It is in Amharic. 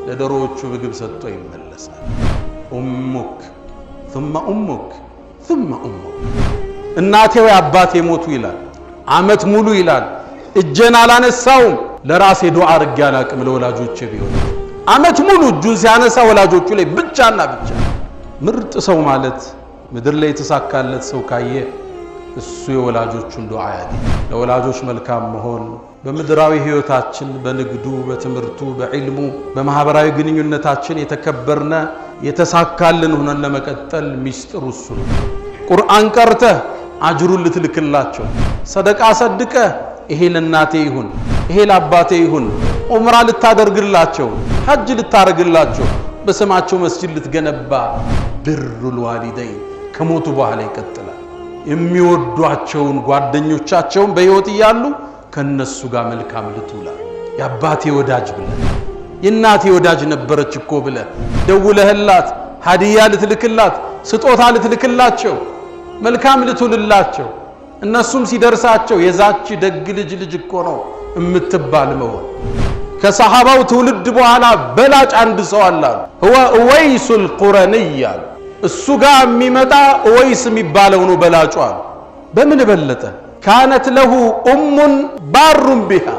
ለዶሮዎቹ ምግብ ሰጥቶ ይመለሳል። أمك ثم أمك ثم أمك። እናቴ ወይ አባቴ ሞቱ ይላል። አመት ሙሉ ይላል እጄን አላነሳውም። ለራሴ ዱዓ አድርጌ አላቅም ለወላጆቼ ቢሆን። አመት ሙሉ እጁን ሲያነሳ ወላጆቹ ላይ ብቻና ብቻ። ምርጥ ሰው ማለት ምድር ላይ የተሳካለት ሰው ካየ እሱ የወላጆቹን ዱዓ ያገኝ። ለወላጆች መልካም መሆን በምድራዊ ህይወታችን በንግዱ፣ በትምህርቱ፣ በዕልሙ፣ በማህበራዊ ግንኙነታችን የተከበርነ የተሳካልን ሆነን ለመቀጠል ሚስጥሩ እሱ ነው። ቁርአን ቀርተህ አጅሩን ልትልክላቸው፣ ሰደቃ ሰድቀህ ይሄ ለእናቴ ይሁን ይሄ ለአባቴ ይሁን፣ ዑምራ ልታደርግላቸው፣ ሐጅ ልታደርግላቸው፣ በስማቸው መስጂድ ልትገነባ። بر الوالدين ከሞቱ በኋላ ይቀጥላል። የሚወዷቸውን ጓደኞቻቸውን በሕይወት እያሉ ከነሱ ጋር መልካም ልትውላል። የአባቴ ወዳጅ ብለ፣ የእናቴ ወዳጅ ነበረች እኮ ብለ ደውለህላት ሀዲያ ልትልክላት፣ ስጦታ ልትልክላቸው፣ መልካም ልትውልላቸው፣ እነሱም ሲደርሳቸው የዛች ደግ ልጅ ልጅ እኮ ነው የምትባል መሆን። ከሰሃባው ትውልድ በኋላ በላጭ አንድ ሰው አለ አሉ። هو እወይሱል القرني አሉ። እሱ ጋር የሚመጣ እወይስ የሚባለው ነው በላጩ አሉ። በምን በለጠ? كانت له أم بار بها።